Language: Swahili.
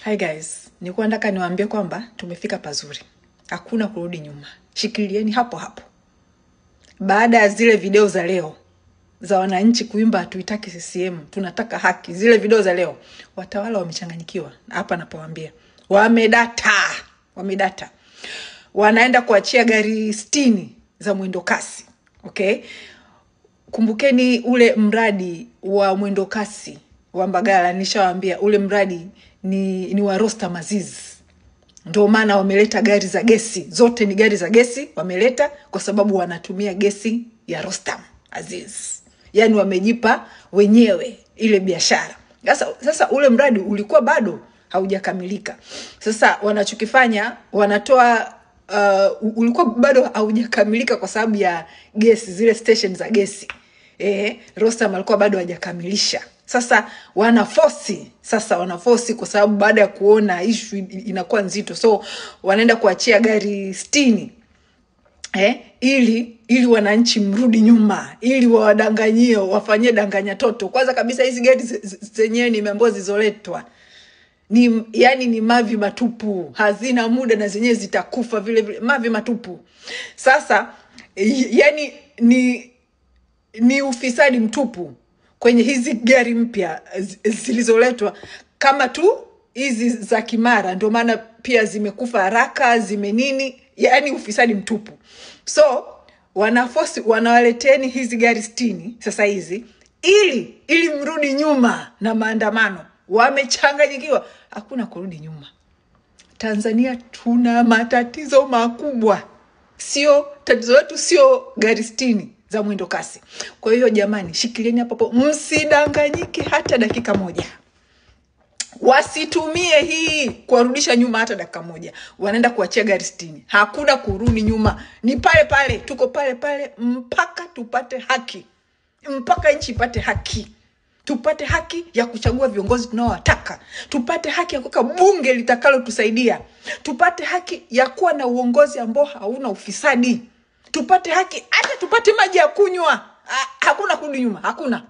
Hi guys, nilikuwa nataka niwaambie kwamba tumefika pazuri, hakuna kurudi nyuma, shikilieni hapo hapo. Baada ya zile video za leo za wananchi kuimba hatuitaki CCM, tunataka haki, zile video za leo, watawala wamechanganyikiwa. Hapa napowaambia wamedata, wamedata, wanaenda kuachia gari 60 za mwendo kasi. Okay, kumbukeni ule mradi wa mwendo kasi wa Mbagala, nishawaambia ule mradi ni wa Rostam Aziz. Ndio maana wameleta gari za gesi, zote ni gari za gesi wameleta kwa sababu wanatumia gesi ya Rostam Aziz. Yaani wamejipa wenyewe ile biashara. Sasa ule mradi ulikuwa bado haujakamilika. Sasa wanachokifanya wanatoa ulikuwa bado haujakamilika kwa sababu ya gesi, zile station za gesi. Rostam alikuwa bado hajakamilisha. Sasa wanafosi, kwa sababu baada ya kuona issue inakuwa nzito, so wanaenda kuachia gari 60 ili wananchi mrudi nyuma, ili wawadanganyie, wafanyie danganya toto. Kwanza kabisa hizi gari zenyewe nimeambiwa zilizoletwa ni yani ni mavi matupu, hazina muda na zenyewe zitakufa vile vile, mavi matupu. Sasa yani ni ufisadi mtupu kwenye hizi gari mpya zilizoletwa, kama tu hizi za Kimara, ndio maana pia zimekufa haraka, zimenini, yani ufisadi mtupu. So wanafosi, wanawaleteni hizi gari 60 sasa hizi ili mrudi nyuma na maandamano. Wamechanganyikiwa, hakuna kurudi nyuma. Tanzania tuna matatizo makubwa. Sio tatizo letu, sio gari 60 za mwendo kasi. Kwa hiyo jamani, shikilieni hapo, msidanganyike hata dakika moja. Wasitumie hii kuwarudisha nyuma hata dakika moja. Wanaenda kuachia gari 60. Hakuna kurudi nyuma. Ni pale pale, tuko pale pale mpaka tupate haki. Mpaka nchi ipate haki. Tupate haki ya kuchagua viongozi tunaowataka. Tupate haki ya kuweka bunge litakalotusaidia. Tupate haki ya kuwa na uongozi ambao hauna ufisadi. Tupate haki hata tupate maji ya kunywa. Hakuna kurudi nyuma, hakuna.